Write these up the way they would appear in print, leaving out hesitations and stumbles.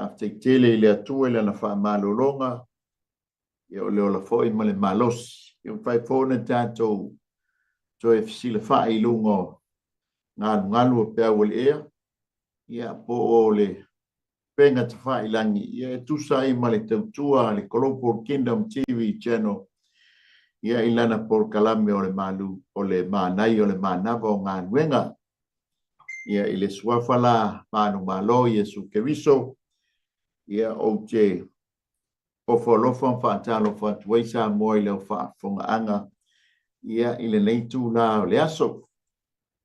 Faafetai tele i le Atua i lana faamalologa, ia o le ola foi ma le malosi. Ia mafai foi ona tatou toe fesilafai i luga o galugalu o peau o le ea, ia po o le upega tafailagi, ia e tusa ai ma le tautua a le Global Kingdom TV Channel, ia i lana polokalame o le malu, o le manaia o le manava o galuega. Ia i le suafa la manumalo Iesu Keriso, ia ou te ofo alofa ma faatalofa atu ai Samoa i lau faafofogaaga ia i lenei itula o le aso.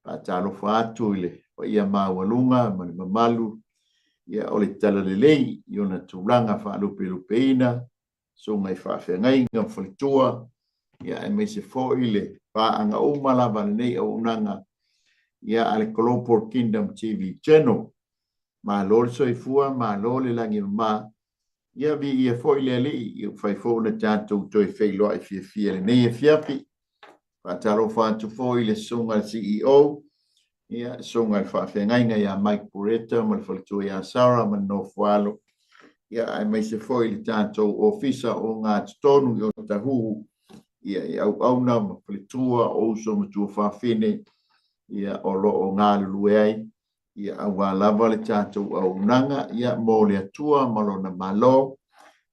Faatalofa atu i le paia maualuga ma le mamalu ia o le Talalelei i ona tulaga faalupelupeina, susuga i faafeagaiga ma faletua, ia aemaise foi le paaga uma lava a lenei auaunaga ia a le Global Kingdom TV Channel. Malo le soifua, malo le lagi e mama. Ia viia foi le Alii, ia ua fai foi ona tatou toe feiloai fiafia i lenei afiafi. Faatalofa atu foi i le susuga i le CEO, ia, susuga i le faafeagaiga ia Mike Bureta ma le faletua ia Sarah ma le nofoalo, ia, aemaise foi le tatou ofisa o Gatotonu i Otahuhu, ia, i auauna ma faletua o uso ma tuafafine, ia, o lo o galulue ai, ia, aua lava le tatou auaunaga, ia, mo le Atua ma lona Malo,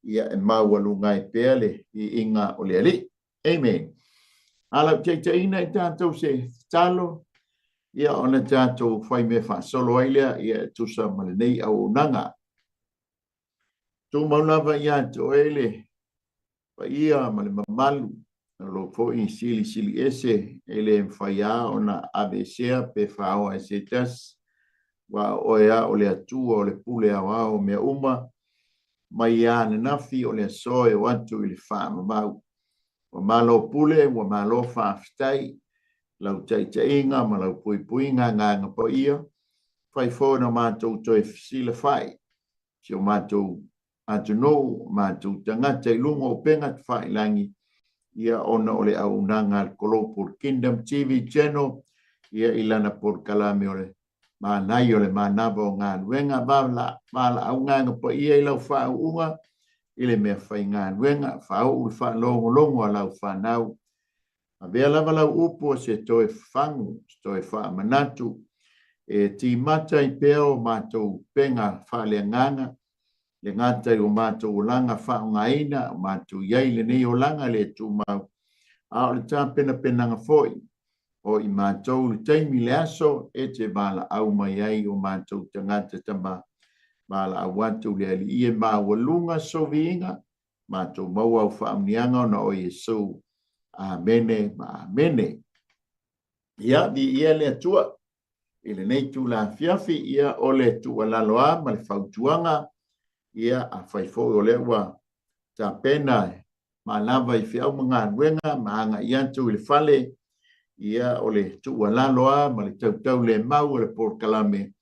ia, e maualuga ai pea le viiga o le Alii. Amen. A lau taitaiina i tatou se tatalo, ia ona tatou fai mea faasolo ai lea, ia e tusa ma lenei auaunaga. Tumau lava ia te oe le paia ma le mamalu, o lou foi silisili ese e le mafai lava ona aveesea pe faoa e se tasi, aua o oe lava o le Atua o le pule aoao o mea uma, mai lava ananafi o le aso e oo atu i le faamamau. Ua malo pule, ua malo faafetai, lau taitaiga ma lau puipuiga agaga paia, fai foi ona matou toe fesilafai si o matou atunuu, matou tagata i luga o upega tafailagi, ia ona o le auaunaga a le Global Kingdom TV Channel, ia i lana polokalame o le manaia o le manava o galuega, valaau gaga paia i lau faauuga i le mea faigaluega, faauu le faalogologo a lau fanau. Avea lava lau upu o se toe fagu, se toe faamanatu, e timata ai pea o matou upega faaleagaga, le gata i o matou olaga faaaogaina, o matou i ai i lenei olaga le tumau, a o le tapenapenaga foi o i matou le taimi le aso e te valaau mai ai o matou tagata tama. Valaau atu le Alii e maualuga sou viiga, matou maua au faamanuiaga ona o Iesu. Amene ma amene. Ia, viia le Atua i lenei itula afiafi, ia o le tuualalo lava ma le fautuaga, ia afai foi o lea ua tapena ma lava i feau ma galuega ma agai atu i le fale, ia o le tuualalo lava ma le tautaulemau o le polokalame,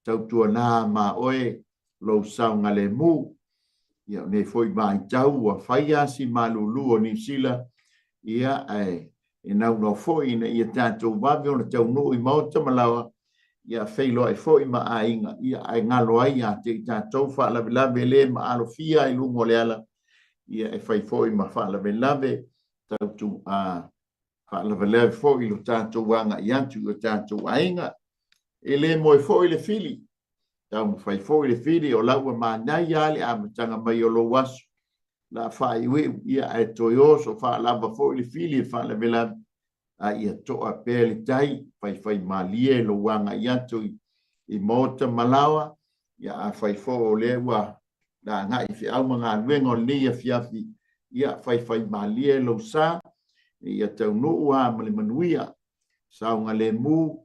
tautuana ma oe lou saogalemu. Ia o nei foi vaitau ua fai lava si malulu o Niu Sila, ia ae e naunau foi ina ia tatou vave ona taunuu i maota ma laoa, ia feiloai foi ma aiga, ia ae galo ai ia te i tatou faalavelave le maalofia i luga o le ala, ia e fai foi ma faalavelave tautu a faalavelave foi i lo tatou agai atu i o tatou aiga. E le moe foi le fili, taumafai foi le fili o la ua manaia lava le amataga mai o lou aso, la faaiuiu, ia ae toe oso faalava foi le fili e faalavelave, a ia toa pea le tai, faifai malie lou agai atu i maota ma laoa, ia afai foi o lea ua agai i feau ma galuega o lenei afiafi, ia faifai malie lou sa, ia taunuu lava ma le manuia, saogalemu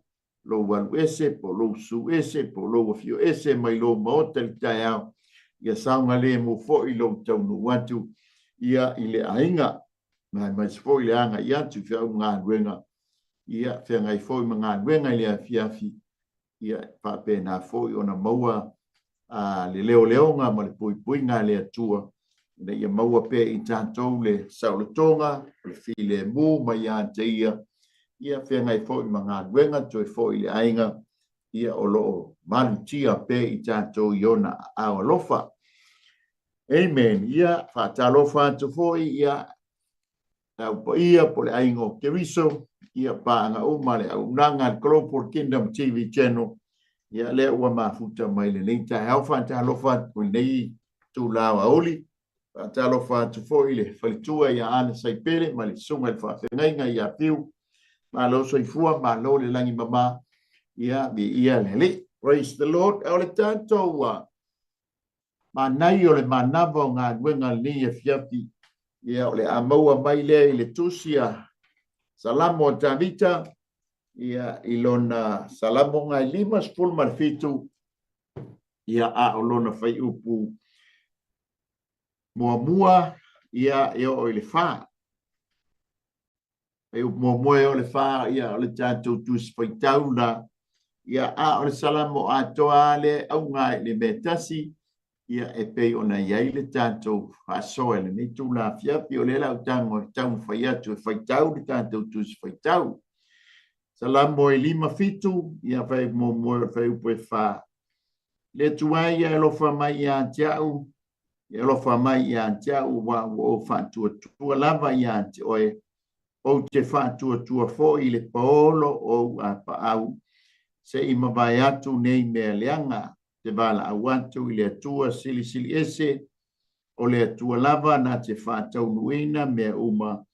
lou alu ese po o lou susu ese po o lou afio ese mai lou maota i le taeao, ia saogalemu foi lou taunuu atu ia i le aiga, aemaise foi le agai atu i feau ma galuega, ia feagai foi ma galuega i le afiafi, ia faapena foi ona maua le leoleoga ma le puipuiga a le Atua, ina ia maua pea i tatou le saolotoga, le filemu mai ia te ia, ia feagai foi ma galuega, toe foi i le aiga, Ia, o lo o malutia pea i tatou i ona aao alofa. Amen. Ia, faatalofa atu foi ia au paia po le aiga o Keriso, ia paaga uma le auaunaga a le Global Kingdom TV Channel, ia lea ua mafuta mai lenei taeao. Faatalofa atu i lenei itula aoauli. Faatalofa atu foi i le faletua ia Ana Saipele ma le susuga i le faafeagaiga ia Fiu. Malo soifua, malo le lagi mama, ia viia le Alii. Praise the Lord. O le tatou manai o le manava o galuega lenei afiafi, ia o le a maua mai lea i le tusi a Salamo a Tavita, ia i lona Salamo gai 57, ia a o lona fuaiupu muamua ia e oo i le 4. Fuaiupu muamua e oo i le 4, ia o le tatou tusi faitau la, ia a o le Salamo atoa lea e auga i le mea tasi, ia e pei ona i ai le tatou faasoa i lenei itula afiafi. O lea la ou tago e taumafai atu e faitau le tatou tusi faitau. Salamo e 57, ia fuaiupu muamua e oo i le fuaiupu e 4. Le Atua ia e alofa mai ia te au, e alofa mai ia te au, aua ua ou faatuatua lava ia te oe, ou te faatuatua foi i le paolo o ou apaau, se i mavae atu nei mea leaga, te valaau atu i le Atua Silisili Ese, o le Atua lava na te faataunuuina mea uma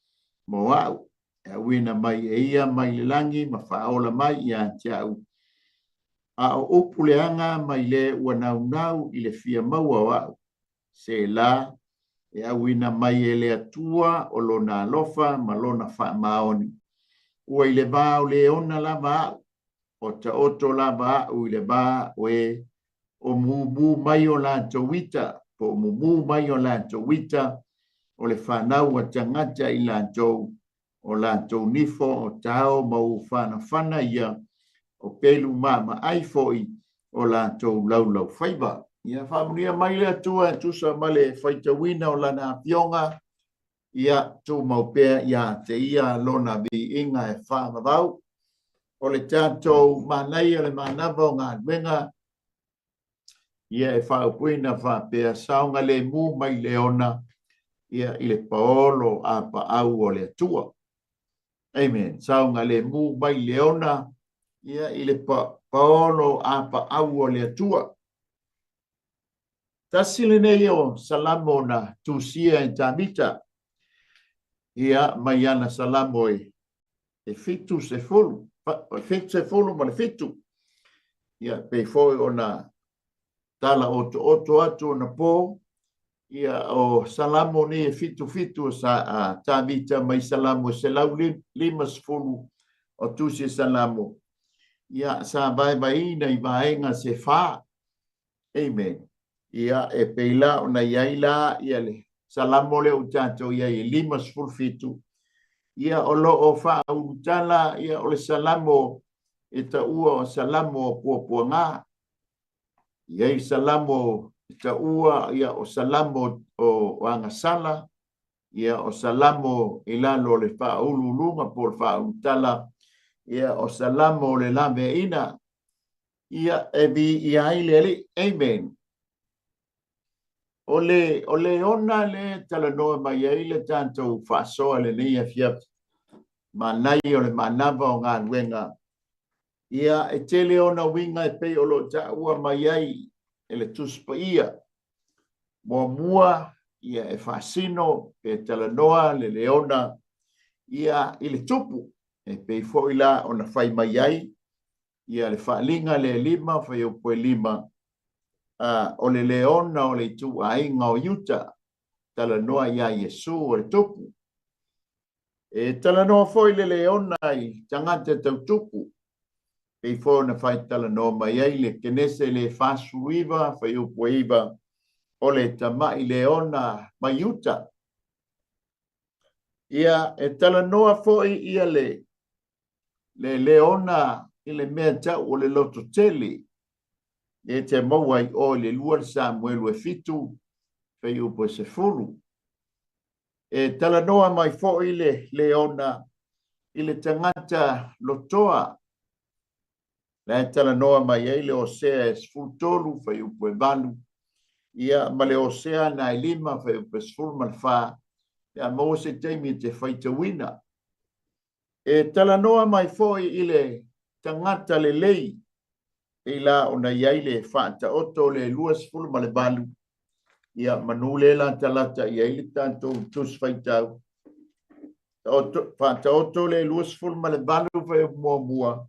mo au, e auina mai e ia mai le lagi ma faaola mai ia te au. A o upu leaga mai le ua naunau i le fia maua o au, Sela, e auina mai e le Atua o lona alofa ma lona faamaoni. Ua i le va o leona lava au, o taoto lava au i le va o e o mumu mai o latou ita, po o mumu mai o latou ita, o le fanau a tagata i latou, o latou nifo o tao ma ufanafana ia, o pelu maamaai foi o latou laulaufaiva. Ia faamanuia mai le Atua e tusa ma le faitauina o lana afioga, ia tumau pea ia te ia lona viiga e faavavau. O le tatou manaia o le manava o galuega, ia e faaupuina faapea, saogalemu mai leona ia i le paolo apaau o le Atua. Amen. Saogalemu mai leona ia i le paolo apaau o le Atua. Tasi lenei o Salamo na tusia e Tavita, ia mai ana Salamo e 77. Ia pei foi ona tala otooto atu ona po, ia o Salamo nei e 77 o sa a Tavita mai Salamo e 150 o tusi e Salamo, ia sa vaevaeina i vaega se 4. Amen. Ia e pei la ona i ai la ia le Salamo lea ua tatou i ai e 57, ia o lo o faaulutala ia o le Salamo e taua o Salamo o Puapuaga. I ai Salamo e taua ia o Salamo o Agasala, ia o Salamo i lalo o le faauluuluga po o le faaulutala, ia o Salamo o le laveaiina, ia e viia ai le Alii. Amen. O le o leona le talanoa mai ai le tatou faasoa lenei afiafi, manaia o le manava o galuega, ia e tele ona uiga e pei o lo o taua mai ai e le Tusi Paia. Muamua, ia e faasino pe talanoa le leona ia i le tupu, e pei foi la ona fai mai ai ia le faaaliga le 5 fuaiupu e 5, o le leona o le ituaiga o Iuta, talanoa ia Iesu o le tupu. E talanoa foi le leona i tagata tau tupu, pei foi ona fai talanoa mai ai le Kenese le 49 fuaiupu e 9, o le tamai leona mai Iuta. Ia e talanoa foi ia le leona i le mea tau o le loto tele, e te maua i o i le 2 Samuelu e 7, fuaiupu e 10. E talanoa mai foi le leona i le tagata lotoa. La e talanoa mai ai le Osea e 13 fuaiupu e 8, ia ma le Osea na e 5 fuaiupu e 14, pe a maua se taimi e te faitauina. E talanoa mai foi i le tagata lelei, e la ona i ai le faataoto le 28, ia manu le latalata i ai le tatou Tusi Faitau. Faataoto le 28 fuaiupu muamua,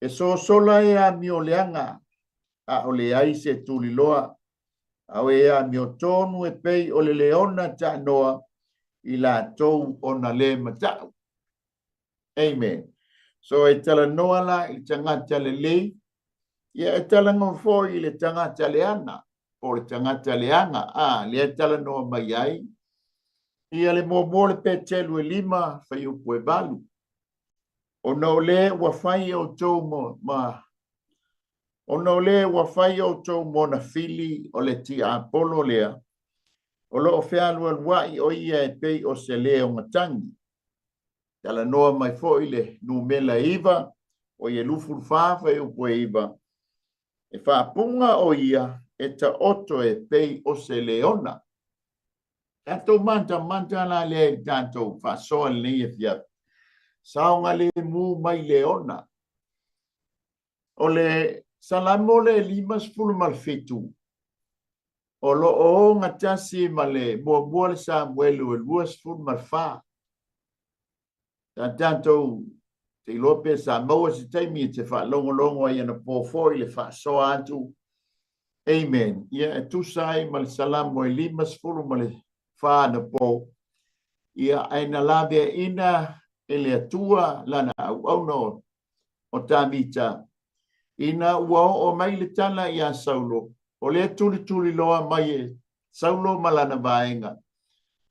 e sosola e amioleaga, a o leai se tuliloa, a o e amiotonu e pei o le leona taanoa i latou ona le mata'u. Amen. So e talanoa la i le tagata lelei, ia e talanoa foi i le tagata leaga, po o le tagata leaga, a lea e talanoa mai ai ia le muamua o le Petelu e 5 fuaiupu e 8. Ona o le ua fai outou mo, ma ona o le ua fai outou mona fili o le tiapolo lea, o lo o fealualuai o ia e pei o se leo matagi. Talanoa mai foi le numera 9, o ia 24 fuaiupu e 9, e faapuga o ia e taoto e pei o se leona. Tatou matamata la lea i tatou faasoa lenei afiafi. Saogalemu mai leona. O le Salamo le 57, o lo o gatasi ma le muamua le Samuelu e 24. Sa tatou te iloa pe sa maua se taimi e te faalogologo ai anapo foi le faasoa atu. Amen. Ia e tusa ai ma le Salamo e 54 anapo. Ia ae na laveaina e le Atua lana auauna o Tavita, ina ua oo mai le tala iā Saulo, o lea tulituliloa mai e Saulo ma lana vaega,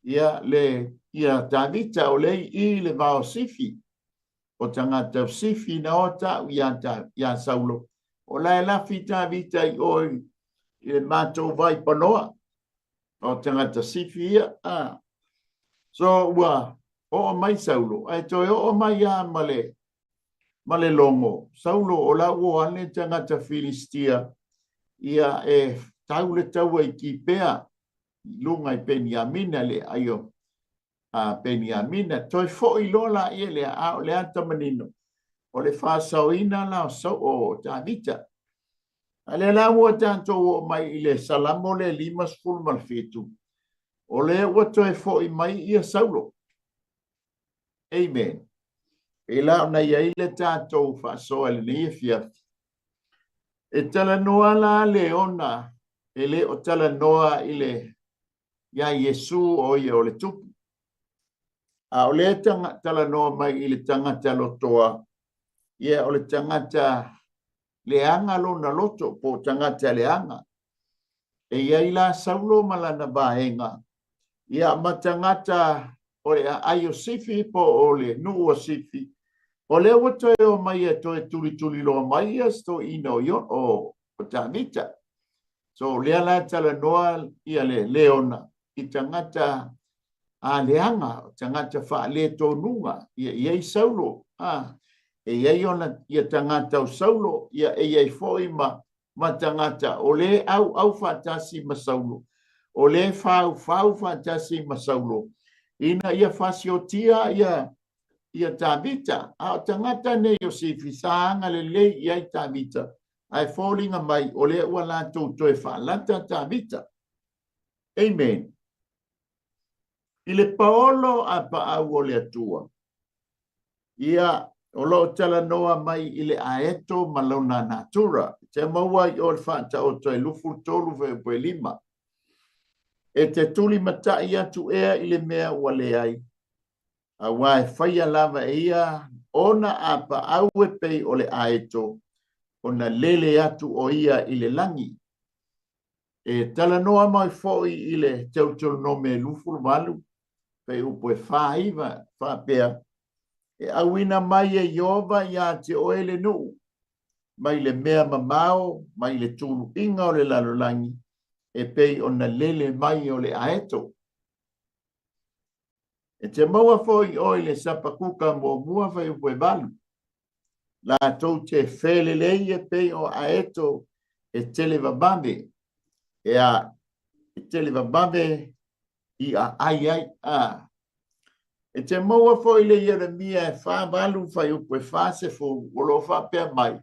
ia le ia Tavita o lea i i le vao Sifi, o tagata o Sifi na o ta'u iā Saulo, o la e lafi Tavita i o i le matou vai panoa, o tagata Sifi ia. A. So ua oo mai Saulo, ae toe oo mai ia ma le logo, Saulo o la ua ane tagata Filistia, ia e tau le taua i Kipea, i luga i Peniamina le aio a Peniamina. Toe foi loa la ia lea, a o le ata manino, o le faasaoina la o Tavita. A lea la ua tatou oo mai i le Salamo le 57, o lea ua toe foi mai ia Saulo. Amen. E la ona i ai le tatou faasoa i lenei afiafi. E talanoa la leona, e le o talanoa i le iā Iesu o ia o le tupu. A o lea talanoa mai i le tagata lotoa, ia o le tagata leaga lona loto, po o tagata leaga. E i ai la Saulo ma lana vaega, ia ma tagata o le aai o Sifi po o le nuu o Sifi, o lea ua toe o mai e toe tulituliloa mai ia se toeaina o Tavita. So lea la talanoa ia le leona i tagata a leaga, tagata faaletonuga, ia i ai Saulo, e i ai ona ia tagata o Saulo, ia e i ai foi ma tagata o le auau faatasi ma Saulo, o le faufau faatasi ma Saulo, ina ia fasiotia ia Tavita. A o tagata nei o Sifi sa agalelei i ai Tavita, ae foliga mai o lea ua latou toe faalata Tavita. Amen. I le paolo a paau o le Atua, ia o lo o talanoa mai i le aeto ma lona natura. Te maua i o le faataoto e 23 fuaiupu e 5. E te tulimatai atu ea i le mea ua leai, auā e faia lava e ia ona a paau e pei o le aeto, ona lele atu o ia i le lagi. E talanoa mai foi i le Teuteronome 28, fuaiupu e 49, faapea, e auina mai e Ieova iā te oe le nuu, mai le mea mamao, mai le tuluiga o le lalolagi, e pei ona lele mai o le aeto. E te maua foi oe le Sapakuka muamua fuaiupu e 8. Latou te felelei e pei o aeto e televavave, e a e televavave i aai ai. A. E te maua foi le Ieremia e 48 fuaiupu e 40, o lo o faapea mai,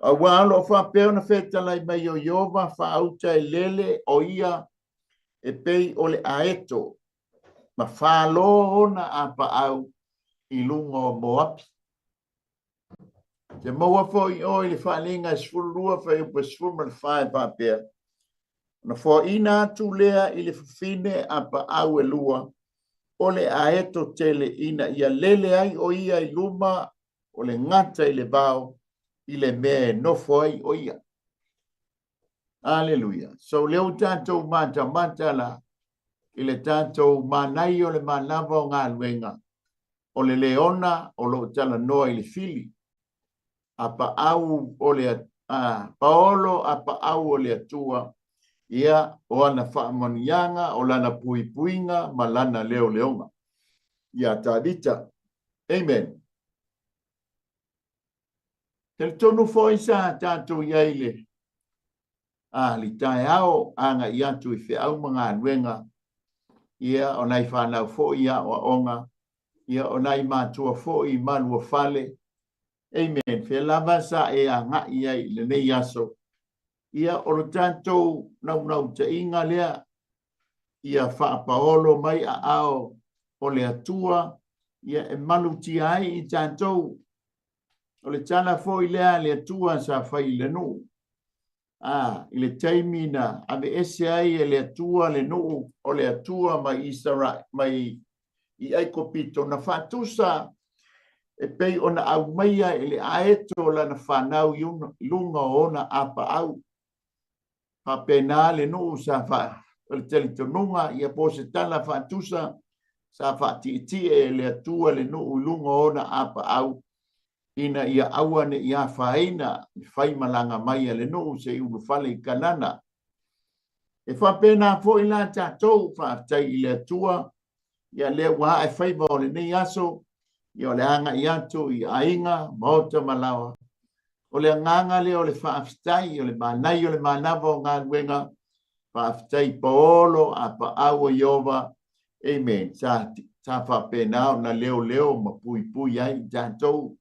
Auā o lo o faapea ona fetalai mai o Ieova faauta e lele o ia e pei o le aeto, ma falo ona apaau i luga o Moapi. Te maua foi oe i le faaliga e 12 fuaiupu e 14 e faapea, Ona foaina atu lea i le fafine apaau e lua o le aeto tele ina ia lele ai o ia i luma o le gata i le vao i le mea e nofo ai o ia. Aleluia. So lea ua tatou matamata la i le tatou manaia o le manava o galuega o le leona o lo o talanoa i le fili apaau o le paolo apaau o le Atua, ia o ana faamanuiaga, o lana puipuiga ma lana leoleoga ia Tavita. Amen. Talitonu foi sa tatou i ai le le taeao agai atu i feau ma galuega, ia o nai fanau foi i aoaoga, ia o nai matua foi i maluafale. Amen. Fea lava sa e agai ai i lenei aso, ia o le tatou naunautaiga lea ia faapaolo mai aao o le Atua, ia e malutia ai i tatou. O le tala foi lea a le Atua sa fai i le nuu, i le taimi na aveese ai e le Atua le nuu o le Atua mai Israel, mai i Aikopito, na faatusa e pei ona aumaia e le aeto lana fanau i luga o ona apaau. Faapena le nuu sa fa, o le talitonuga ia po o se tala faatusa sa faatietie e le Atua le nuu i luga o ona apaau ina ia aua ne i afaina le faimalaga mai a le nuu se i ulufale i Kanana. E faapena foi la tatou, faafetai i le Atua, ia lea ua ae faiva o lenei aso, ia o le agai atu i aiga, maota ma laoa. O le agaga lea o le faafetai, o le manaia o le manava o galuega, faafetai paolo apaau o Ieova, amen. Sa faapena ona leoleo ma puipui ai i tatou,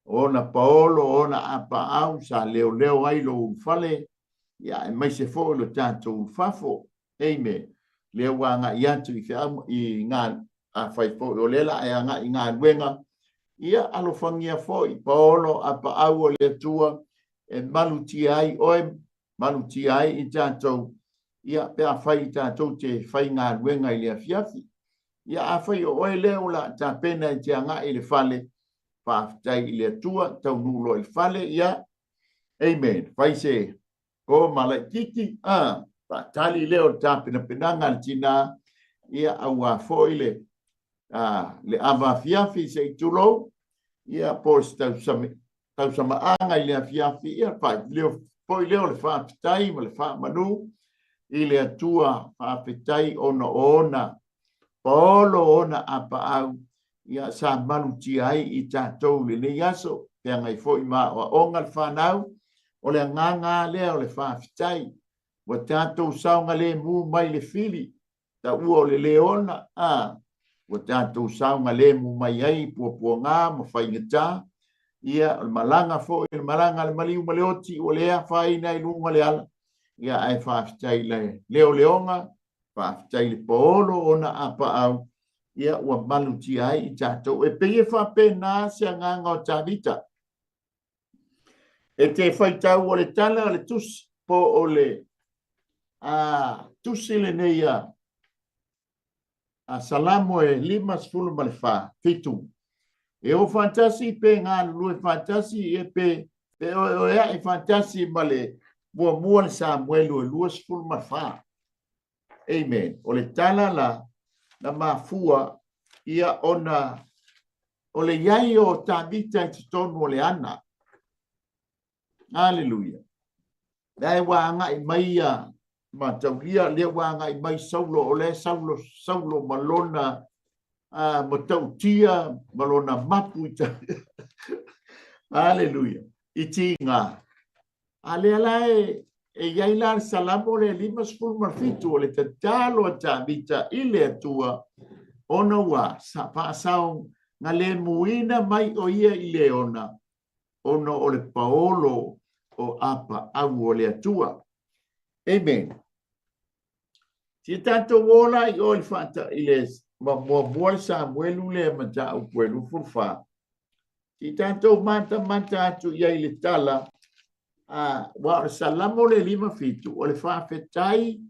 ona paolo, ona apaau, sa leoleo ai lo ulufale, ia aemaise foi lo tatou ulufafo. Amen. Lea ua agai atu i feau i ngā, afai foi o lea la e agai i galuega, ia alofagia foi paolo apaau o le Atua e malutia ai oe, malutia ai i tatou, ia pe afai i tatou te faigaluega i le afiafi. Ia afai o oe lea ua la tapena e te agai i le fale, faafetai i le Atua, taunuu loa i le fale, ia, amen, fai se ko ma laititi, faatali lea o le tapenapenaga a le tinā, ia auā foi le le ava afiafi se i tulou, ia po o se tausamaaga i le afiafi, ia leo foi lea o le faafetai ma le faamanu i le Atua, faafetai ona o ona paolo ona apaau, ia sa malutia ai i tatou i lenei aso, feagai foi ma aoaoga le fanau, o le agaga lea o le faafetai, ua tatou saogalemu mai le fili, taua o le leona, ua tatou saogalemu mai ai i puapuaga ma faigata, ia o le malaga foi, o le malaga a le maliu ma le oti, ua le afaina i luga o le ala, ia ae faafetai i le leoleoga, faafetai i le paolo ona apaau, ia ua malutia ai i tatou. E pei e faapena se agaga o Tavita. E te faitau o le tala o le tusi, po o le tusi lenei a Salamo e 54, 7. E o faatasi pe galulue faatasi, e pe feoeoea'i faatasi ma le muamua le Samuelu e 24. Amen. O le tala la na mafua ia ona o le iai o Tavita i totonu o le ana. Aleluia. Lea ua agai mai ia mataulia, lea ua agai mai Saulo, o lea Saulo, Saulo ma lona matautia ma lona mapu i Aleluia. I tiga. A lea la e i ai la le Salamo le 57 o le tatalo a Tavita i le Atua ona ua faasaogalemuina mai o ia i Leona ona o le paolo o apaau o le Atua. Amen. Si tatou ola i o i le faata i le muamua le Samuelu lea mataupu e 24. Si tatou matamata atu i ai i le tala, aua o le Salamo le 57, o le faafetai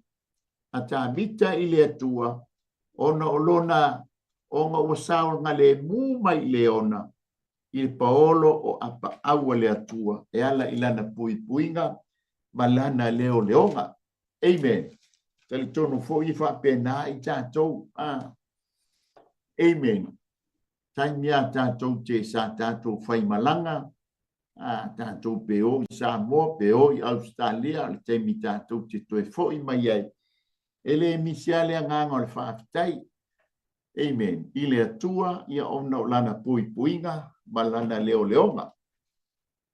a Tavita i le Atua ona o lona ona ua saogalemu mai i Leona i le paolo o apaau a le Atua e ala i lana puipuiga ma lana leoleoga. Amen. Talitonu foi e faapena i tatou. Amen. Taimi a tatou te sa tatou faimalaga, tatou pe o i Samoa, pe o i Ausetalia, o le taimi tatou te toe foi mai ai. E le misi lava le agaga o le faafetai. Amen. I le Atua, ia ona o lana puipuiga ma lana leoleoga.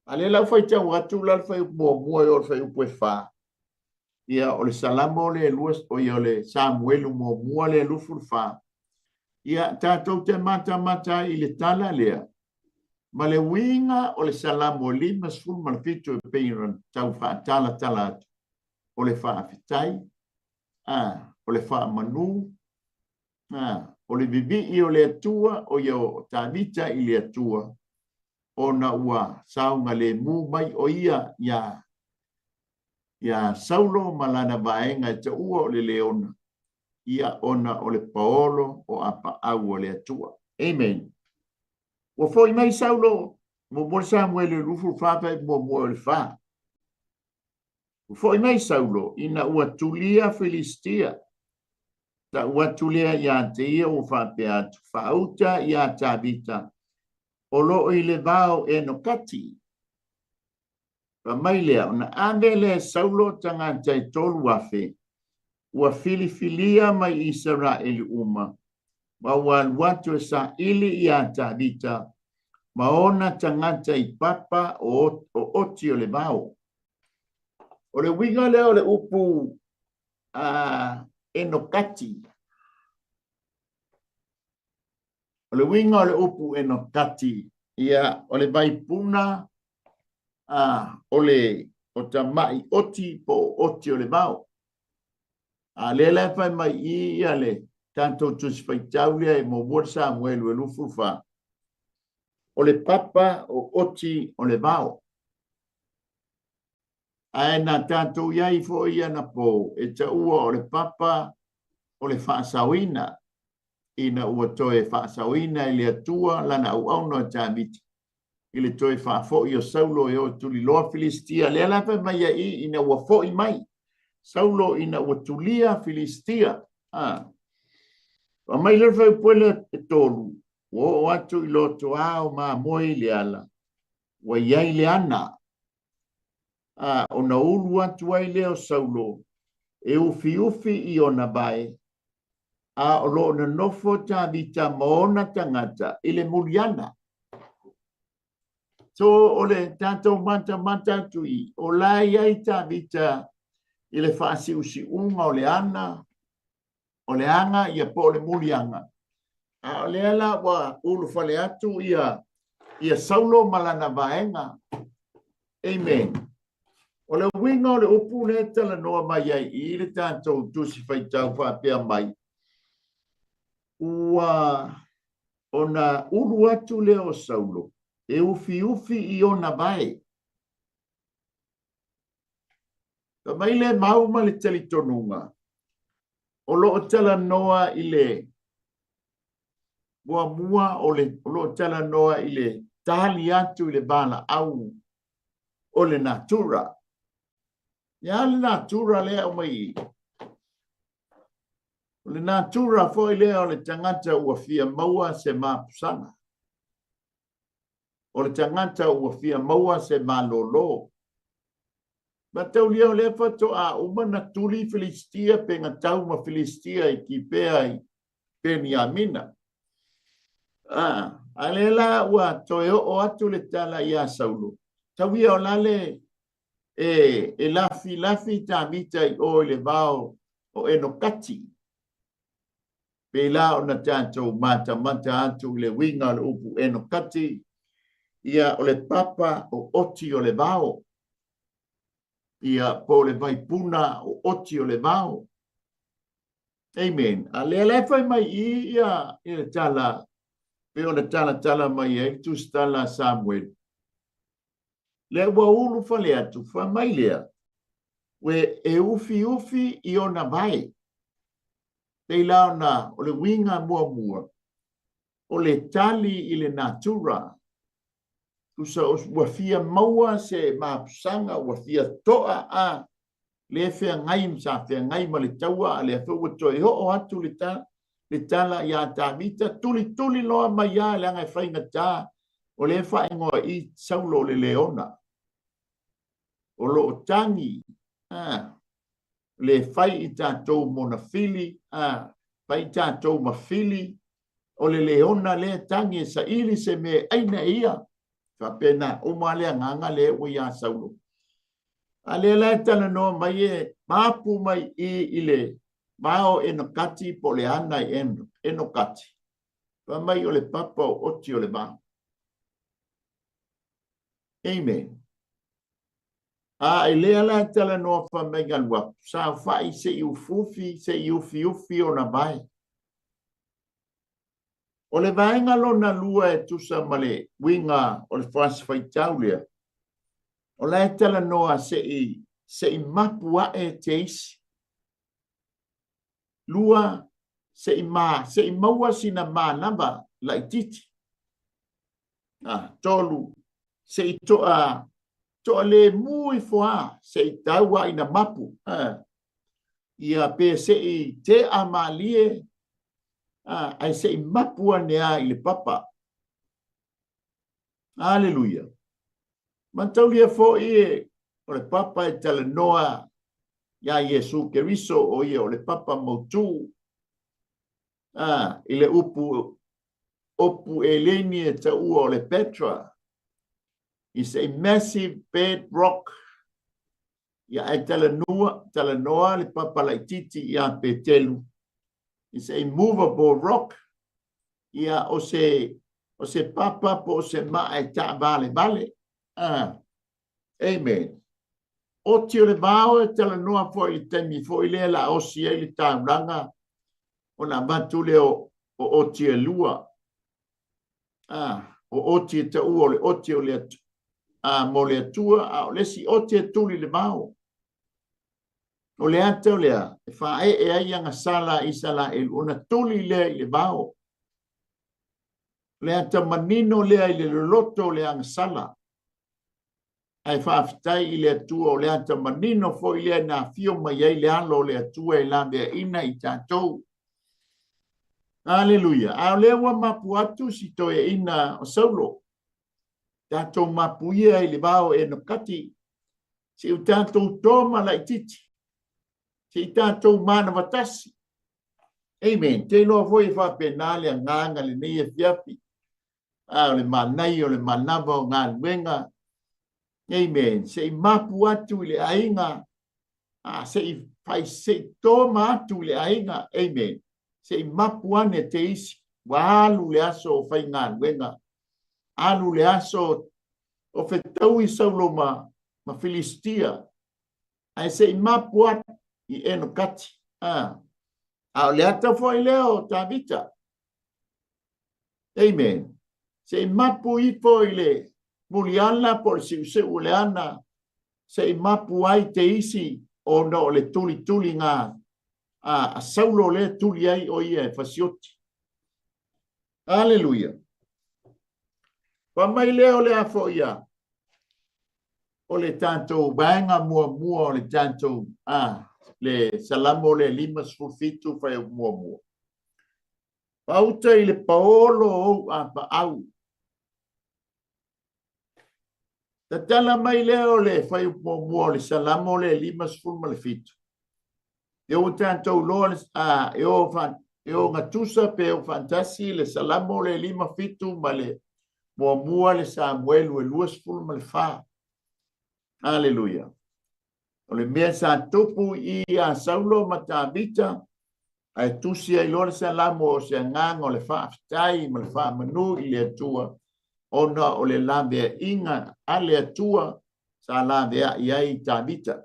A lea la ua faitau atu la le fuaiupu muamua e oo i le fuaiupu e 4, ia o le Salamo le lua, o ia o le Samuelu muamua le 24, ia tatou te matamata ai i le tala lea, ma le uiga o le Salamo 57 e pei ona tau faatalatala atu, o le faafetai, o le faamanu, o le vivii o le Atua, o ia o Tavita i le Atua, ona ua saogalemu mai o ia iā Saulo ma lana vaega e taua o le Leona, ia ona o le paolo o apaau o le Atua. Amen. Ua foi mai Saulo, muamua le Samuele 24 fuaiupu muamua o le 4. Ua foi mai Saulo ina ua tulia Filistia. Tau atu lea ia te ia ua faapea atu, faauta iā Tavita, o lo o i le vao Enokati. Fai mai lea, ona ave lea e Saulo tagata e 3,000, ua filifilia mai Isaraelu uma, ma ua alu atu e saili iā Tavita ma ona tagata i papa o oti o le vao. O le uiga lea o le upu Enokati. O le uiga o le upu Enokati, ia, o le vaipuna o le o tamai oti po o oti o le vao. A lea la e fai mai i ia le tatou Tusi Faitau lea e muamua le Samuelu e 24, o le papa o oti o le vao. Ae na tatou i ai foi anapo e taua o le papa o le faasaoina, ina ua toe faasaoina e le Atua lana auauna o Tavita i le toe faafoi o Saulo e o e tuliloa Filistia. Lea la fai mai ai ina ua foi mai Saulo ina ua tulia Filistia. Fai mai le fuaiupu e 3, ua oo atu i lotoa o mamoe i le ala, ua i ai le ana, ona ulu atu ai lea o Saulo e ufiufi i ona vae, a o lo o nonofo Tavita ma ona tagata i le muliana. So o le tatou matamata atu i, o la e i ai Tavita i le faasiusiuga o le ana, o le aga ia po o le muliaga, a o lea la ua ulufale atu ia Saulo ma lana vaega. Amen. O le uiga o le upu lea e talanoa mai ai i le tatou Tusi Faitau faapea mai, ua ona ulu atu lea o Saulo e ufiufi i ona vae. Fai mai le mau ma le talitonuga, o lo o talanoa i le muamua o le o lo o talanoa i le tali atu i le valaau o le natura. Ia le natura lea aumai i. O le natura foi lea o le tagata ua fia maua se mapusaga. O le tagata ua fia maua se malōlō. Mataulia o lea faatoa uma na tuli Filistia pe na tau ma Filistia i Kipea i Peniamina. A lea la ua toe oo atu le tala iā Saulo, tau ia o la le e lafilafi Tavita i o i le vao o Enokati. Pei la ona tatou matamata atu i le uiga o le upu Enokati, ia o le papa o oti o le vao, ia po o le vaipuna o oti o le vao. Amen. A lea la e fai mai i ia i le tala, pei ona talatala mai ai le tusitala a Samuele. Lea ua ulufale atu, fai mai lea, ua e ufiufi i ona vae. Pei la ona o le uiga muamua, o le tali i le natura. Tusa ua fia maua se mapusaga, ua fia toa a le feagai sa feagai ma le taua, a lea foi ua toe oo atu le tala iā Tavita, tulituli loa mai a leaga e faigata o lea e faaigoa i Saulo o le leona. O lo o tagi le fai i tatou mona fili, fai i tatou ma fili, o le leona lea tagi e saili se mea e aina e ia. Faapena uma le agaga lea ua iā Saulo. A lea la e talanoa mai e mapu mai i le vao Enokati po o le ana i Enokati. Fai mai o le papa o oti o le vao. Amen. A i lea la e talanoa fai mai galu atu, saofai se i ufufi, se i ufiufi ona vae. O le vaega lona lua e tusa ma le uiga o le fasi faitau lea, o la e talanoa se i mapu ae te isi. Lua, se i maua sina manava laititi. Tolu, se i toa le mu i foa, se i taua ina mapu. Ia pe se i te a malie, ai se i mapu ane a i le papa. Aleluia. Mataulia foi e o le papa e talanoa iā Iesu Keriso, o ia o le papa mautu. I le upu opu eleni e taua o le Petra, is a massive bedrock. Ia ai talanoa le papa laititi ia Petelu, is a movable rock. Ia o se papa po o se maa e taavale vale. Amen. Oti o le vao e talanoa foi i le taimi foi lea la osi ai le taulaga ona avatu lea o oti e lua. O oti e taua o le oti o le mo le Atua, a o le isi oti e tuli le vao. O le ata o lea, e faaee ai agasala a Isaraelu, ona tuli lea i le vao. O le ata manino lea i le loloto o le agasala. Ae faafetai i le Atua o le ata manino foi lea na afio mai ai le alo o le Atua e laveaina i tatou. Aleluia. A o lea ua mapu atu si toeaina o Saulo. Tatou mapuia i le vao e Enokati, se i tatou toma laititi, se i tatou manavatasi. Amen. Te iloa foi e faapena le agaga lenei afiafi. A o le manai o le manava o galuega. Amen. Se i mapu atu i le aiga, se i fai se i toma atu i le aiga. Amen. Se i mapu ane te isi. Ua alu le aso o faigaluega. Alu le aso o fetaui Saulo ma Filistia. Ae se i mapu atu i Enokati. A o le ata foi lea o Tavita. Amen. Se i mapu ifo i le muliala po o le siusiu o le ana, se i mapu ai te isi ona o le tulituliga a Saulo lea tuli ai o ia e fasioti. Aleluia. Fa mai lea o le a foi ia o le tatou vaega muamua o le tatou le Salamo le 57 fai muamua. Pauta i le paolo ou apaau. Tatala mai lea o le fai muamua o le Salamo le 57. E o tatou loa E ogatusa pe o faatasi le Salamo le 57 ma le muamua le Samuelu e 24. Aleluia. O le mea sa tupu i ia Saulo ma Tavita, ae tusi ai loa le Salamo o se agaga o le faafetai ma le faamanu i le Atua, ona o le laveaiga a le Atua sa laveai ai i Tavita.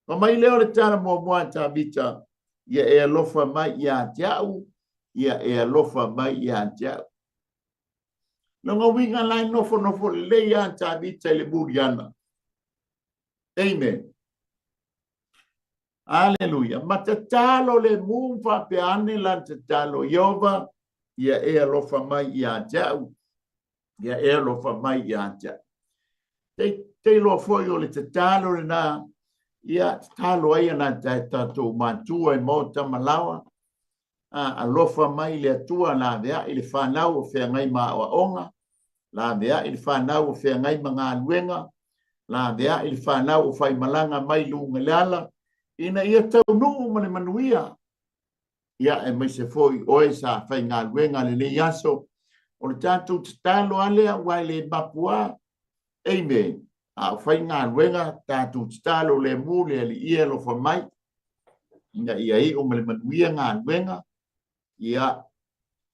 Fai mai lea o le tala muamua a Tavita, ia e alofa mai ia te au, ia e alofa mai ia te au. Lona uiga la e nofonofo lelei a Tavita i le muliana. Amen. Aleluia. Ma tatalo le mu faapea ane lana tatalo, Ieova, ia e alofa mai ia te au, ia e alofa mai ia te au. Te, te iloa foi o le tatalo lena, ia tatalo ai ana tatou matua i maota ma laoa, a alofa mai le Atua laveai le fanau o feagai ma aoaoga, laveai le fanau o feagai ma galuega, laveai le fanau o faimalaga mai luga i le ala, ina ia taunuu ma le manuia. Ia, aemaise foi oe sa faigaluega lenei aso, o le tatou tatalo lava lea aua e le mapuā. Amen. A o faigaluega, tatou tatalo lemu le Alii e alofa mai, ina ia iu ma le manuia galuega, ia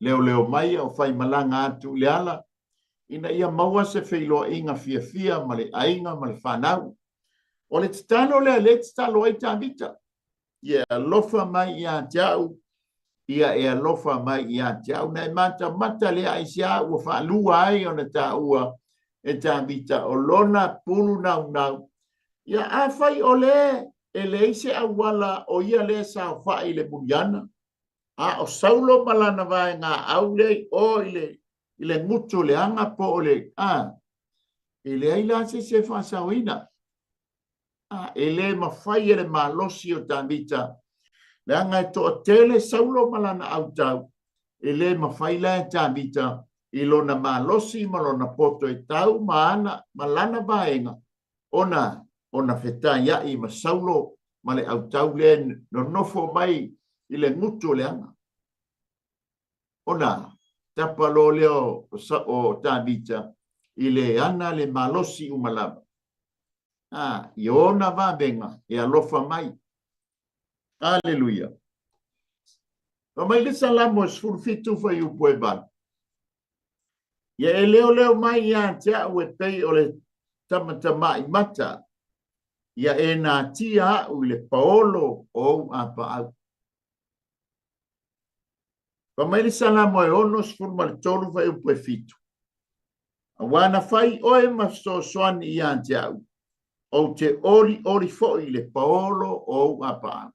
leoleo mai a o faimalaga atu i le ala, ina ia maua se feiloaiga fiafia ma le aiga ma le fanau. O le tatalo lea lea e tatalo ai Tavita, ia e alofa mai ia te au, ia e alofa mai ia te au. Na e matamata lea aisea ua faalua ai ona taua e Tavita o lona pulu naunau. Ia afai o le e leai se auala o ia lea e saofai i le muliana, a o Saulo ma lana vaega au lea i o i le i le gutu o le aga po o le a, e leai la se isi e faasaoina. A, e le mafai e le malosi o Tavita, leaga e toatele Saulo ma lana autau, e le mafai la e Tavita i lona malosi ma lona poto e tau ma ana ma lana vaega ona ona fetaiai ma Saulo ma le autau lea e nonofo mai i le gutu o le aga. Ona tapa loa lea o Tavita i le ana le malosi uma lava. A, i ona vavega e alofa mai. Aleluia. Fai mai le Salamo e 17 fuaiupu e 8. Ia e leoleo mai ia te au e pei o le tamatamai mata, ia e natia au i le paolo o ou apaau. Fai mai le Salamo e 63 fuaiupu e 7. Aua na fai oe ma fesoasoani ia te au, ou te olioli foi i le paolo o ou apaau.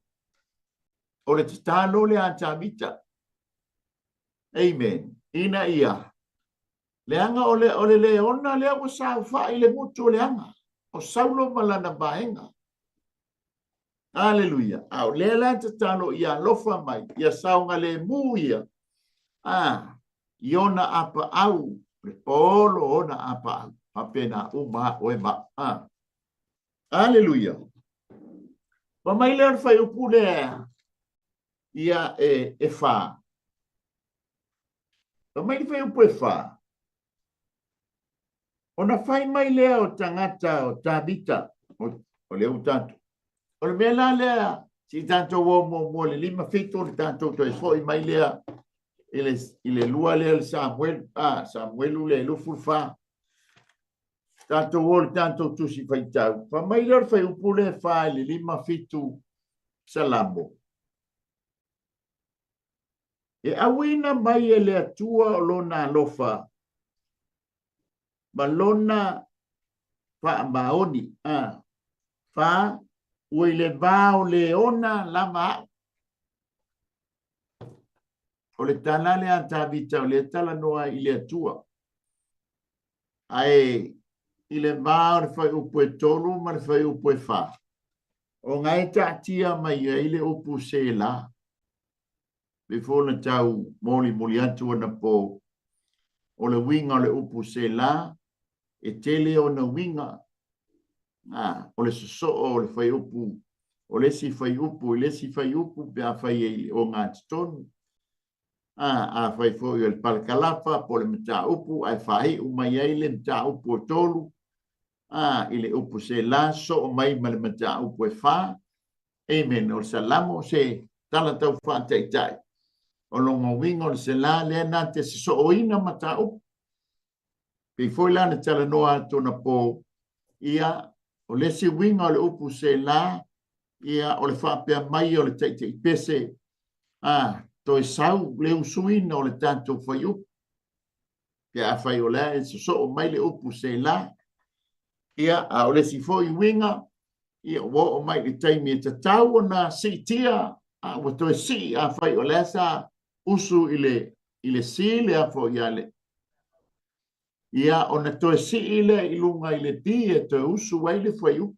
O le tatalo lea a Tavita. Amen. Ina ia, leaga o le, o le leona lea ua saofai i le gutu o le aga, o Saulo ma lana vaega. Aleluia. A o lea la e tatalo ia alofa mai, ia saogalemu ia, a, i ona apaau, le paolo o ona apaau, faapena uma a oe ma a. Aleluia. Fai mai lea o le fuaiupu lea, ia e, e fa. Fai mai le fuaiupu e fa. Ona fai mai lea o tagata o Tavita, o lea ua tatou. O le mea la lea, se i tatou o muamua i le 5 7, ona tatou toe foi mai lea i le, i le lua lea o le Samuelu, a, Samuelu le 24. Tatou o i le tatou tusi faitau. Fai mai lea o le fuaiupu lea e fa i le 5 7 Salamo. E auina mai e le Atua o lona alofa ma lona faamaoni. A. Fa, ua i le va o leona lava au. O le tala lea a Tavita o lea e talanoa i le Atua. Ae i le va o le fuaiupu e 3 ma le fuaiupu e 4, o ga e taatia mai ai le upu Sela. Pei foi ona tau molimoli atu anapo, o le uiga o le upu Sela, e tele ona uiga. A, o le sosoo o le fuaiupu, o le isi fuaiupu i le isi fuaiupu pe afai e i le ogatotonu. Afai foi o le palakalafa po o le mataupu ae faaiu mai ai le mataupu e tolu, i le upu Sela, sosoo mai ma le mataupu e fa. Amen. O le Salamo se tala tau faataitai. O lona uiga o le Sela lea na te sosooina mataupu. Pei foi la na talanoa atu anapo, ia, o le isi uiga o le upu Sela, ia, o le faapea mai o le taitaipese, toe sau le usuina o le tatou fuaiupu. Pe afai o lea e sosoo mai le upu Sela, ia, a o le isi foi uiga, ia, ua oo mai i le taimi e tatau ona siitia, a ua toe sii afai o lea sa usu i le C le afo ia le, ia, ona toe sii lea i luga i le D e toe usu ai le fuaiupu.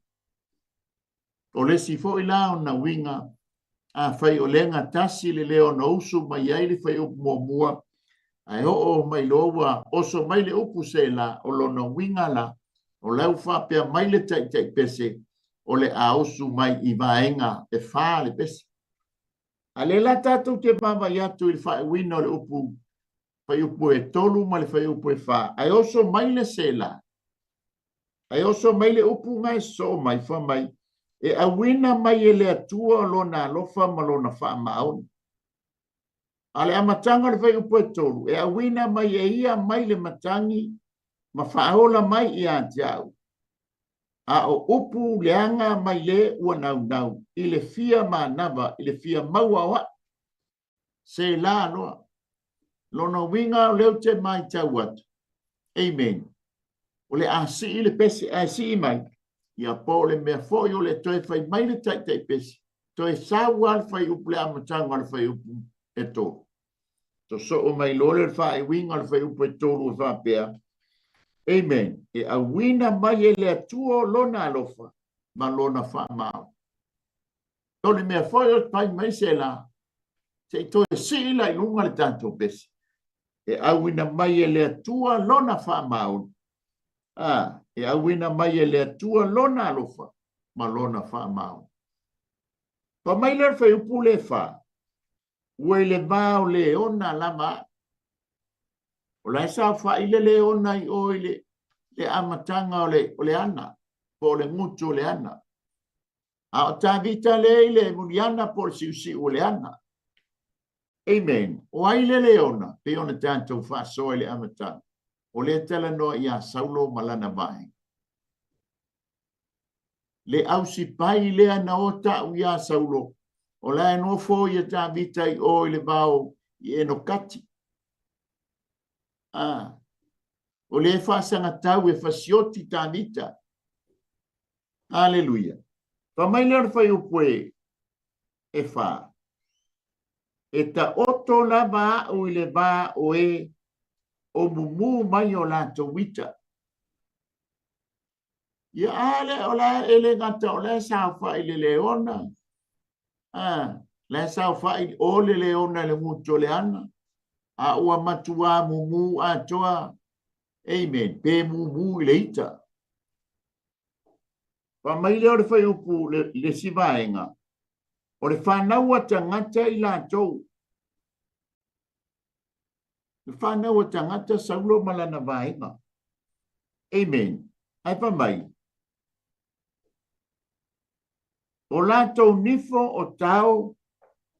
O le isi foi la ona uiga, afai o lea gatasi le leo na usu mai ai le fuaiupu muamua, ae oo mai loa ua oso mai le upu Sela, o lona uiga la, o la ua faapea mai le taitaipese, o le a usu mai i vaega e fa le pese. A lea la tatou te vaavaai atu i le faaiuina o le upu fuaiupu e tolu ma le fuaiupu e fa, ae oso mai le Sela, ae oso mai le upu na e sosoo mai, fai mai, e auina mai e le Atua lona alofa ma lona faamaoni. A le amataga o le fuaiupu e tolu, e auina mai e ia mai le matagi ma faaola mai ia te au, a o upu leaga mai le ua naunau i le fia manava i le fia maua o au. Sela loa. Lona uiga o lea ou te matau atu. Amen. O le a sii le pese, ae sii mai, ia po o le mea foi o le toe fai mai le taitaipese, toe sau lava le fuaiupu le amataga o le fuaiupu e tolu. Sosoo mai loa le faaiuina o le fuaiupu e tolu e faapea, Amen. E auina mai e le Atua lona alofa ma lona faamaoni. O le mea foi o fai mai Sela, se i toe sii la i luga le tatou pese. E auina mai e le Atua lona faamaoni. E auina mai e le Atua lona alofa ma lona faamaoni. Fai mai le fuaiupu le fa, ua i le va o leona lava au. O la e saofai le leona i o i le amataga o le ana, po o le gutu o le ana. A o Tavita lea i le muliana po o le siusiu o le ana. Amen. O ai le leona, pei ona tatou faasoa i le amataga. O lea talanoa ia Saulo ma lana vaega. Le ausipai lea na o tau ia Saulo, o la e nofo ia Tavita i o i le vao i Enokati. O le faasagatau e fasioti Tavita. Aleluia. Fai mai lea o le fuaiupu e fa. E taoto lava au i le va o e o mumu mai o latou ita. Ia a le o la e le gata o la e saofai le leona. La e saofai o le leona le gutu o le ana. A ua matua mumu atoa. Amen. Pe mumu i le ita. Fai mai lea o le fuaiupu le isi vaega, o le fanau a tagata i latou. Le fanau a tagata Saulo ma lana vaega. Amen. Ae fai mai, o latou nifo o tao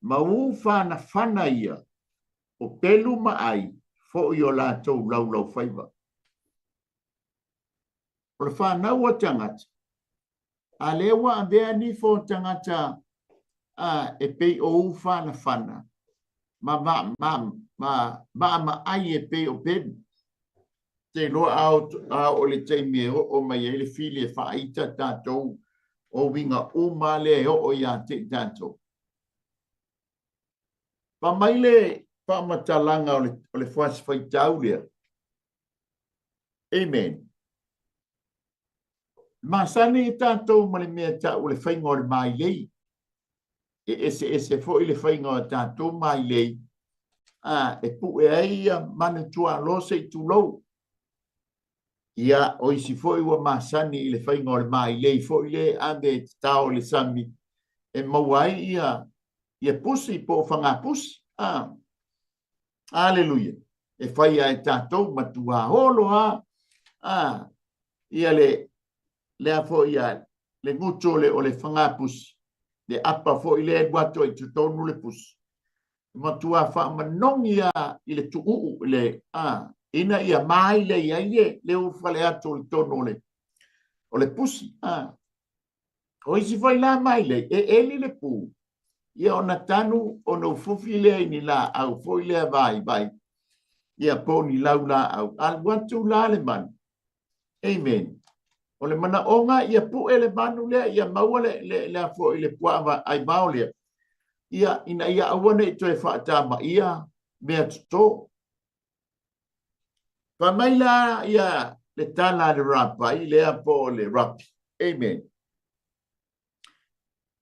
ma u fanafana ia, o pelu ma ai foi o latou laulaufaiva. O le fanau a tagata, a lea ua avea nifo o tagata e pei o u fanafana ma maamaai e pei o pelu. Te iloa a oo le taimi e oo mai ai le fili e faaita tatou o uiga uma lea e oo ia te i tatou. Fai mai le faamatalaga o le fuasi faitau lea. Amen. Masani i tatou ma le mea tau o le faiga o le mailei. E eseese foi le faiga o tatou mailei, e pue ai ia manu tuaalo se i tulou. Ia, o isi foi ua masani i le faiga o le mailei foi le ave e tatao i le sami e maua ai ia pusi po o fagapusi. Aleluia. E fai a e tatou matua holo a a ia le lea foi a le gutu o le fagapusi, le apa foi lea e alu atu ai i totonu le pusi. Matua faamanogi a i le tuuu le a ina ia mailei ai le ulufale atu i totonu o le pusi. A o isi foi la mailei e eli le pu ia ona tanu ona ufufi lea i ni laau foi lea vaivai ia po o ni laulaau alu atu la le manu. Amen. O le manaoga ia pue le manu lea ia maua le foi le puaa aivao lea ia ina ia aua ne i toe faatamaia mea toto. Fai mai la ia le tala a le rapai lea po o le rapi. Amen.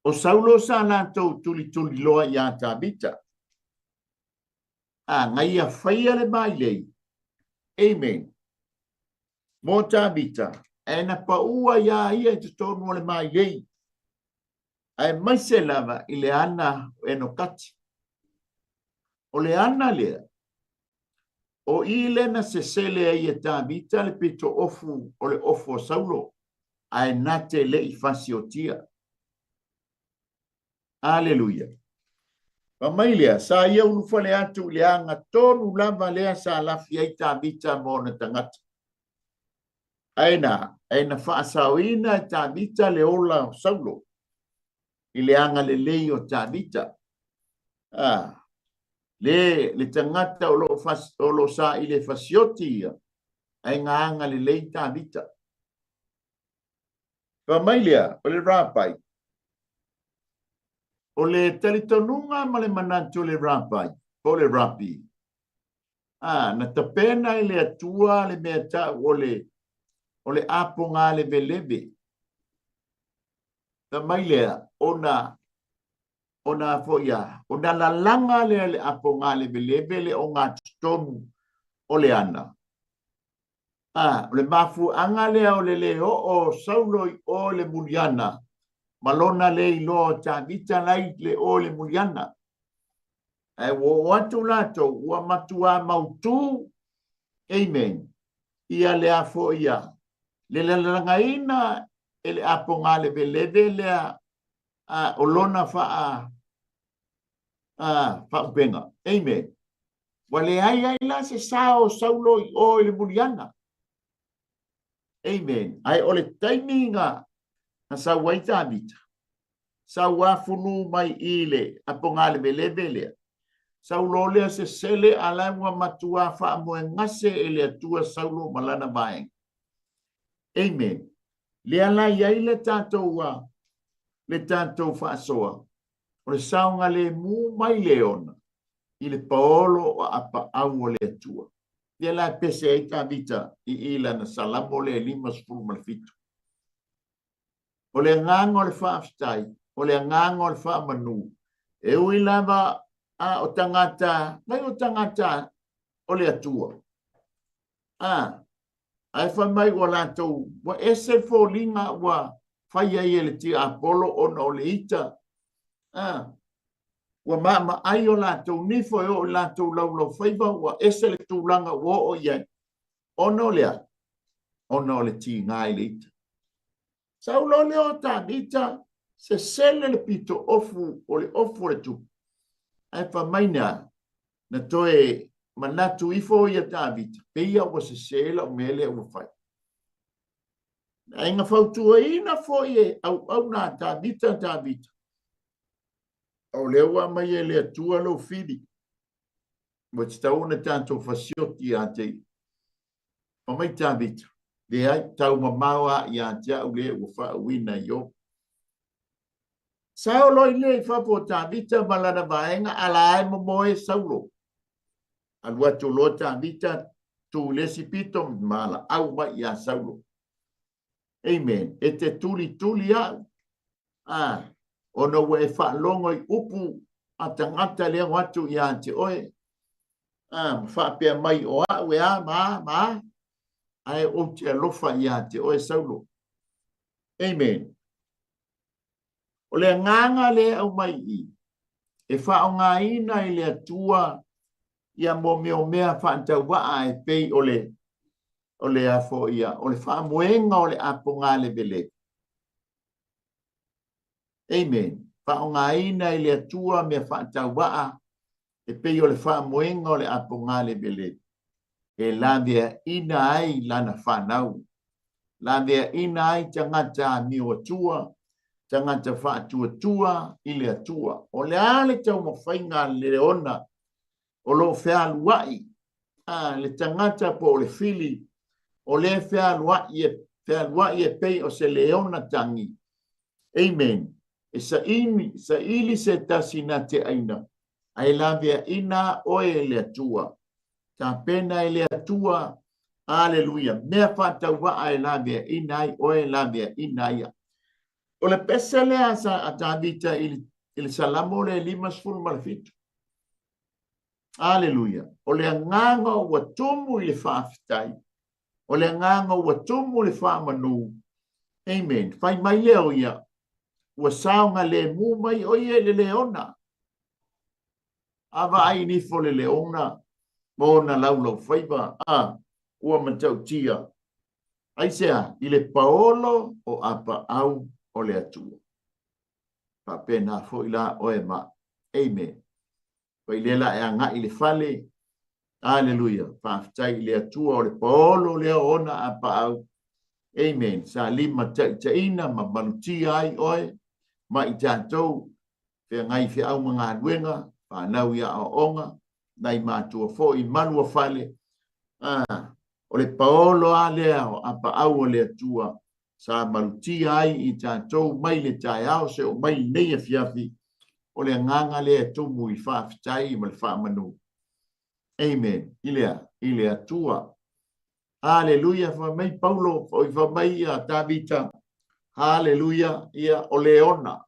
O Saulo sa latou tulituliloa iā Tavita. A na ia faia le mailei. Amen. Mo Tavita, ae na paua iā ia i totonu o le mailei. Aemaise lava i le ana o Enokati. O le ana lea, o i lea na sesele ai e Tavita le pito ofu o le ofu o Saulo, ae na te le i fasiotia. Aleluia. Fai mai lea, sa ia ulufale atu i le aga tonu lava lea sa lafi ai Tavita ma ona tagata. Ae na faasaoina e Tavita le ola o Saulo i le agalelei o Tavita. Le tagata o lo sa i le fasioti ia, ae na agalelei Tavita. Fai mai lea, o le rapai. O le talitonuga ma le manatu o le rapai, po o le rapi. Na tapena i le Atua le mea tau o le apoga leveleve. Fai mai lea, ona foi a, ona lalaga lea le apoga leveleve le ogatotonu o le ana. O le mafuaaga lea o le le oo Saulo i o le muliana, ma lona le iloa o Tavita lai le o le muliana. Ae ua oo atu latou, ua matua mautu, amen, ia lea foi ia, le lalagaina e le apoga leveleve lea o lona faaupega. Amen. Ua leai ai la se sao o Saulo i o i le muliana. Amen. Ae o le taimi na sau ai Tavita, sau afunu mai i le apoga leveleve lea, Saulo lea sesele ala ua matua faamoegase e le Atua Saulo ma lana vaega. Amen. Lea la i ai le tatou faasoa, o le saogalemu mai le ona i le paolo o apaau o le Atua. Lea la pese ai Tavita i lana Salamo le 57. O le agaga o le faafetai, o le agaga o le faamanu, e ui lava o tagata, mai o tagata o le Atua. Ae fai mai ua latou, ua ese foliga ua fai ai e le tiapolo ona o le ita. Ua maamaai o latou nifo e oo i latou laulaufaiva, ua ese le tulaga ua oo i ai. Ona o lea, ona o le tiga i le ita. Saulo lea o Tavita, sesele le pito ofu o le ofu o le tupu. Ae fai mai na, na toe manatu ifo ia Tavita, peia ua sese lau mea lea ua fai. Ae na fautuaina foi e auauna a Tavita Tavita. O lea ua aumai e le Atua lou fili. Ua tatau ona tatou fasioti ia te ia. Fai mai Tavita, leai, taumamao a ia te au le ua faauina i o. Saulo i le i fafo o Tavita ma lana vaega, ala ai momoe Saulo. Alu atu loa Tavita, tu le isi pito, ma laau mai ia Saulo. Amen. E te tulituli au. Ona ua e faalogo i upu a tagata lea o atu ia te oe. Ma faapea mai o au e a ma a ma a. Ae ou te alofa ia te oe Saulo. Amen. O le agaga lea aumai i, e faaaogaina i le Atua Ia mo mea o mea faatauvaa e pei o le o le a foi ia o le faamoega o le apoga leveleve. Amen. Faaaogaina e le Atua mea faatauvaa e pei o le faamoega o le apoga leveleve e laveaina ai lana fanau, laveaina ai tagata amio atua, tagata faatuatua i le Atua. O le a le taumafaiga a le leona o lo o fealuai a le tagata po o le fili o lea fealuai e fealuai e pei o se leona tagi. Amen. E saini, saili se tasi na te aina, ae laveaina oe e le Atua. Tapena e le Atua, aleluia, mea faatauvaa e laveaina ai oe, laveaina ai. O le pese lea sa a Tavita i le Salamo le 57. Aleluia. O le agaga ua tumu i le faafetai. O le agaga ua tumu i le faamanu. Amen. Fai mai lea o ia, ua saogalemu mai o ia i le leona. A vaai nifo le leona ma ona laulaufaiva, a ua matautia. Aisea? I le paolo o apaau o le Atua. Faapena foi la oe ma. Amen. Fai lea la e agai i le fale. Aleluia. Faafetai i le Atua o le paolo lea o ona apaau. Amen. Sa lima taitaiina ma malutia ai oe ma i tatou feagai feau ma galuega, fanau i aoaoga, nai matua foi malu o fale. Ah, o le paolo a lea o apaau o le Atua sa malutia ai i tatou mai le taeao se o mai lenei afiafi. O le agaga lea e tumu i faafetai ma le faamanu. Amen. I le, i le Atua. Haleluia. Fai mai Paulo, oi fai mai ia Tavita. Haleluia. Ia o Leona.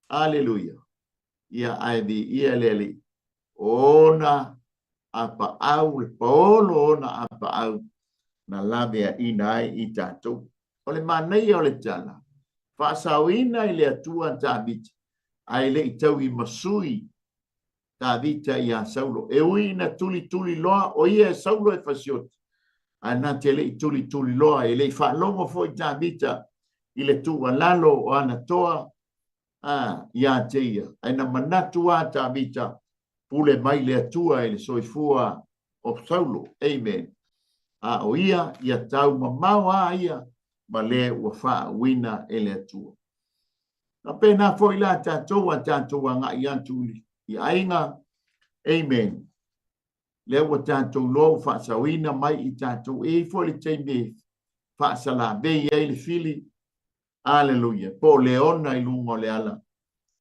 Aleluia. Ia ae viia le Alii. Ona apaau, le paolo ona apaau na laveaina ai i tatou. O le manaia o le tala, faasaoina i le Atua Tavita, ae le i tau i masui Tavita iā Saulo. E ui ina tulituliloa o ia e Saulo e fasioti, ae na te le i tulituliloa, e le i faalogo foi Tavita i le tuualalo o ana toa a iā te ia. Ae na manatu a Tavita, pule mai le Atua i le soifua o Saulo. Amen. A o ia, ia tau mamao a ia ma le ua faauuina e le Atua. Faapena foi la tatou a tatou agai atu i aiga. Amen. Lea ua tatou loa ua faasaoina mai i tatou. E i ai foi le taimi e faasalavei ai le fili. Aleluia. Po o leona i luga o le ala.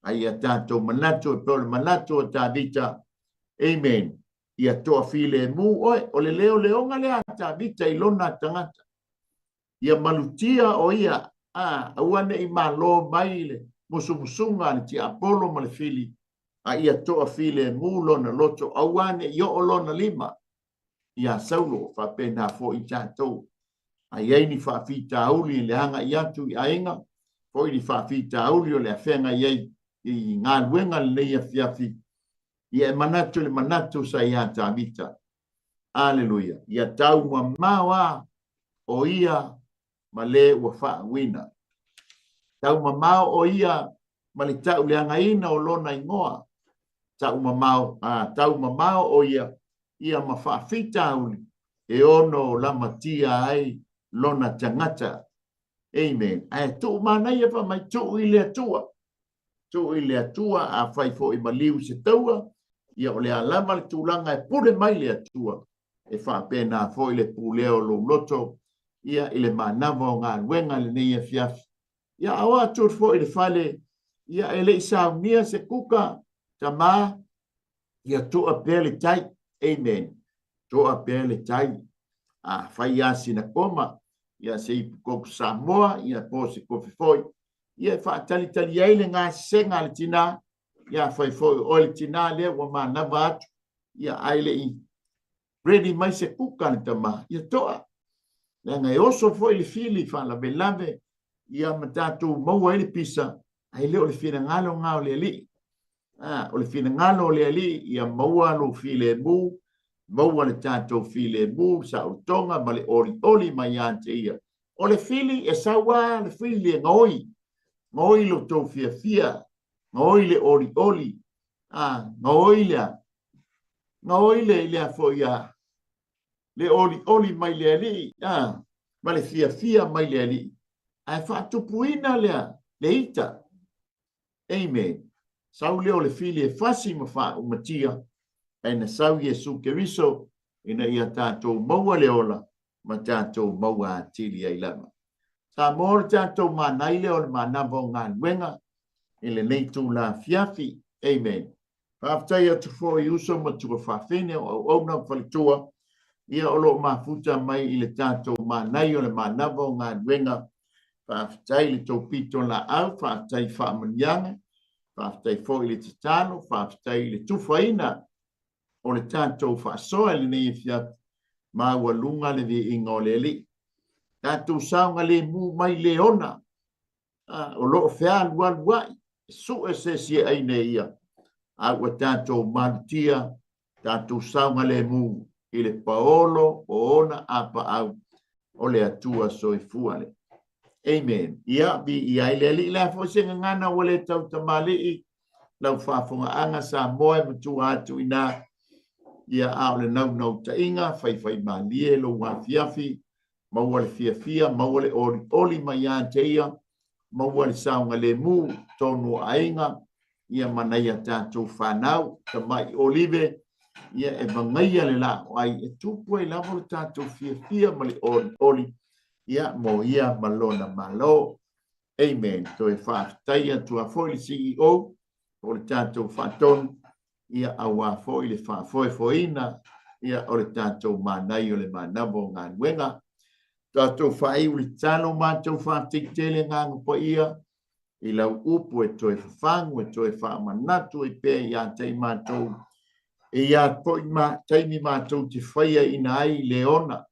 A ia tatou manatu e pei o le manatu o Tavita. Amen. Ia toafilemu oe. O le leoleoga lea a Tavita i lona tagata. Ia malutia o ia, a, aua ne i malo mai le musumusuga a le tiapolo ma le fili, a ia toafilemu lona loto, aua ne i oo lona lima iā Saulo, faapena foi tatou. A i ai ni faafitauli i le agai atu i aiga, foi ni faafitauli o le a feagai ai i galuega lenei afiafi, ia e manatu i le manatu sa iā Tavita. Aleluia. Ia tau mamao a o ia ma le ua faauuina. Tau mamao o ia ma le tauleagaina o lona igoa. Tau mamao, a, tau mamao o ia, ia ma faafitauli e ono lamatia ai lona tagata. Amen. Ae tuu manaia fai mai, tuu i le Atua. Tuu i le Atua, afai foi maliu se taua, ia o le a lava le tulaga e pule mai le Atua. E faapena foi le pulea o lou loto, ia i le manava o galuega lenei afiafi. Ia a o atu foi i le fale, ia e le i saunia se kuka, tama, ia toa pea le tai. Amen. Toa pea le tai. A fai lava sina koma, ia se ipu koko Samoa, ia po se kofi foi, ia e faatalitali ai le gasesega a le tinā, ia afai foi o oe le tinā lea ua manava atu, ia ae le i ready mai se kuka a le tama, ia toa. Leaga e oso foi le fili faalavelave, ia ma tatou maua ai le pisa, ae le o le finagalo lena o le Alii. A, o le finagalo o le Alii ia maua lou filemu, maua le tatou filemu, saolotoga ma le olioli mai ia te ia. O le fili e sau lava le fili e gaoi, gaoi lo tou fiafia, gaoi le olioli, a, gaoi le a, gaoi le lea foi a, le olioli mai le Alii, a, ma le fiafia mai le Alii. Ae faatupuina lea le ita. Amen. Sau lea o le fili e fasi ma faaumatia, ae na sau Iesu Keriso ina ia tatou maua le ola ma tatou maua atili ai lava. Samoa o le tatou manai lea o le manava o galuega i lenei itula afiafi. Amen. Faafetai atu foi i uso ma tuafafine o auauna ma faletua, ia o lo o mafuta mai i le tatou manai o le manava o galuega. Faafetai i le tou pito laau, faafetai i faamanuiaga, faafetai foi i le tatalo, faafetai i le tufaina o le tatou faasoa i lenei afiafi, maualuga le viiga o le Alii. Tatou saogalemu mai le ona, o lo o fealualuai, e sue se isi e ai nei ia, a ua tatou malutia, tatou saogalemu i le paolo o ona apaau o le Atua soifua le. Amen. Ia, viia ai le Alii. Le a foi se gagana ua le tautamalii, lau faafogaaga Samoa e matua atu i ina, ia a o le naunautaiga, faifaimalie lou afiafi, maua le fiafia, maua le olioli mai ia te ia, maua le saogalemu tonu o aiga, ia ma nai a tatou fanau, tamai olive, ia e vagaia le laoai, e tupu ai lava lo tatou fiafia ma le olioli, ia mo ia ma lona Malo. Amen. Toe faafetai atu a foi le CEO o le tatou faatonu, ia aua foi le faafoefoeina ia o le tatou manai o le manava o galuega. Tatou faaiu le tatalo, matou faafetai tele Agaga Paia i lau upu e toe fafagu, e toe faamanatu ai pea ia te i matou, e ia foi ma taimi matou te faia ina ai le ona.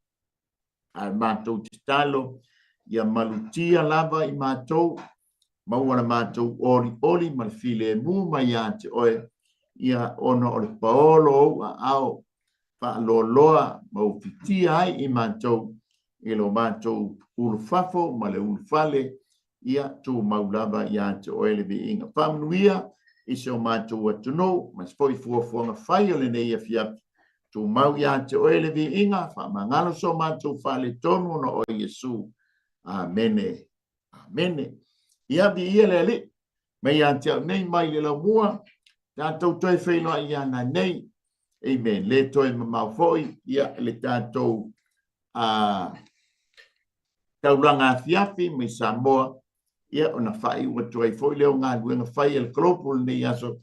A matou tatalo ia malutia lava i matou, maua le matou olioli ma le filemu mai ia te oe, ia ona o le paolo o ou aao faaloaloa ma ufitia ai i matou i lo matou ulufafo ma le ulufale, ia tumau lava ia te oe le viiga. Faamanuia i si o matou atunuu ma se foi fuafuaga fai o lenei afiafi. Tumau ia te oe le viiga, faamagalo so matou faaletonu ona o Iesu. Amene. Amene. Ia viia le Alii mai ia te au nei mai le laumua, tatou toe feiloai ia nanei. Amen. Le toe mamao foi ia le tatou taulaga afiafi mai Samoa, ia ona faaiu atu ai foi lea o galuega fai a le Global lenei aso,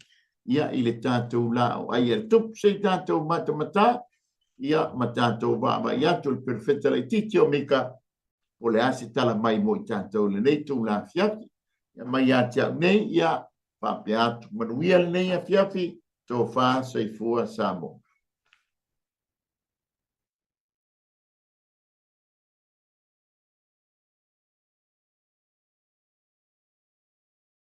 ia i le tatou la o ai a le Tupu, se i tatou matamata, ia ma tatou vaavaai atu le perofeta laitiiti o Mika, po o le a se tala mai mo i tatou i lenei itula afiafi. Ia mai ia te au nei, ia faapea atu, manuia lenei afiafi, tofa soifua Samoa.